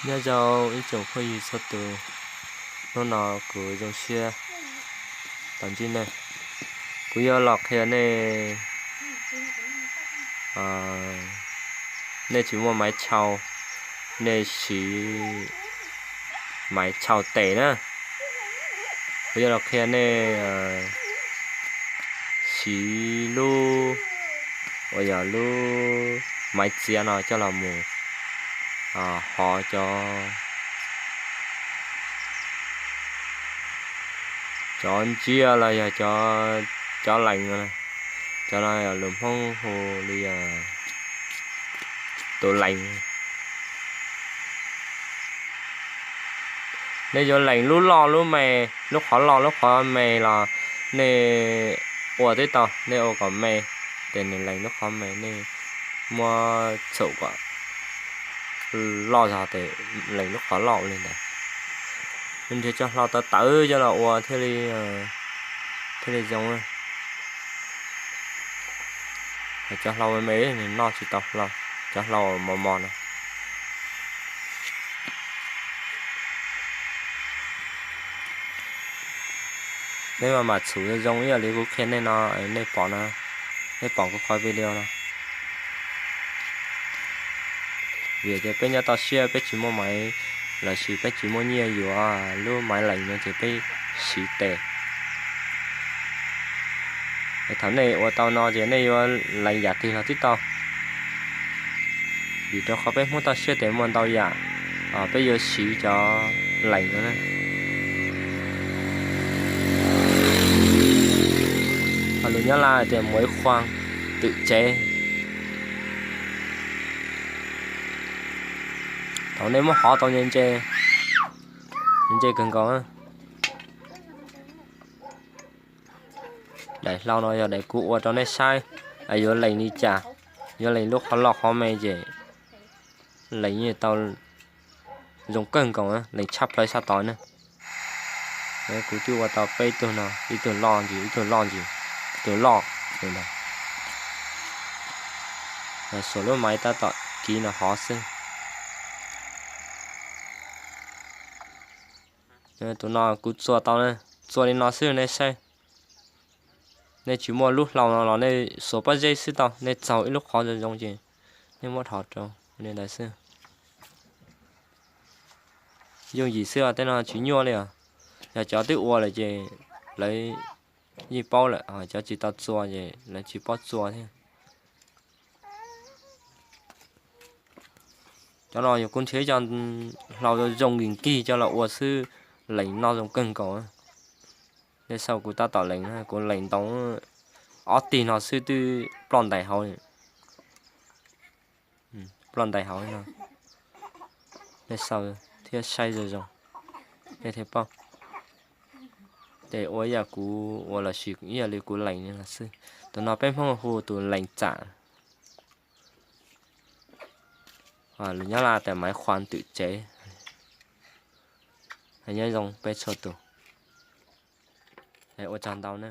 Nyob zoo ib tsoom phooj ywg txhua tus, hnub no kuv zoo siab tau ntsib nej. Kuv yuav los qhia nej, nej tsis muaj maiv tshau, nej siv maiv tshau tes na. Kuv yuav los qhia nej siv lub, uas yog lub maiv txiav no coj los mus hov cov, cov ntsiab los yog cov, cov lees. Cov no yog lus Hmoob hu li tus lees. Nej yuav lees lub loj lub me, lub qhov loj lub qhov me los nej ua twb tau, nej ua kom me, ces nws lees lub qhov me, nej muab txhum kom loj zog ces lees lub qhov loj ua li ntawd. Nrhiav cov hlau tawv tawv coj los ua thiaj li, thiaj li zoo. Cov hlau me me nws noj tsis tau hlau, cov hlau mos mos no. Nej mam mam txhum zoo ib yam li kuv qhia nej no, nej pom no, nej pom kuv qhov video no. Vim tias peb nyob toj siab peb tsis muaj maiv, lossis peb tsis muaj nyiaj yuav lub maiv lees no ces peb siv tes. Thaum nej ua tau no ces nej yuav lees yam twg los twb tau. Vim rau qhov peb Hmoob toj siab tes muaj ntau yam, peb yuav siv cov lees no na. Ho lus Nyab Laj tias muối khoan tự chế. Thaum nej muab hov tau ntse ntse, ntse kawg nkaus. Daim hlau no yog daim kuv ua rau nej saib, yuav lees li cas, yuav lees lub qhov loj qhov me ces lees yeej tau zoo kawg nkaus, lees tshaj plaws sab tod na. Kuv twb ua tau peb tug no, ib tug loj ntsis, ib tug loj ntsis, ib tug loj li ntawd. Xuas lub maiv tab tom kiv no hov xwb. Tus no kuv txua tau, txua li no xwb nej saib. Nej tsis muaj lub hlau no los nej xuas pob zeb xwb tau, nej txaug ib lub qhov zoo zoo ces nej muab dhos rau li ntawd xwb. Yooj yim xwb os, tej no tsis nyuaj li os. Yog cov twb ua lawm ces lawv yeej paub lawm, cov tsis tau txua ces lawv tsis paub txua thiab. Cov no yog kuv nrhiav cov hlau zoo nkig nkig coj los ua xwb, lees noj zoo kawg nkaus. Nej saib kuv tab tom lees, kuv lees ntau ob tig no xwb twb ploj ntais hauv. Ploj ntais hauv no. Nej xav thiab saib zoo zoo, nej thiaj paub. Ces ua ib yam kuv ua los sis ib yam li kuv lees no xwb. Tus no peb Hmoob hu tus lees txam. Lus Nyab Laj tias máy khoan tự chế. Nyob zoo peb txhua tus. Ua tsaug ntau na.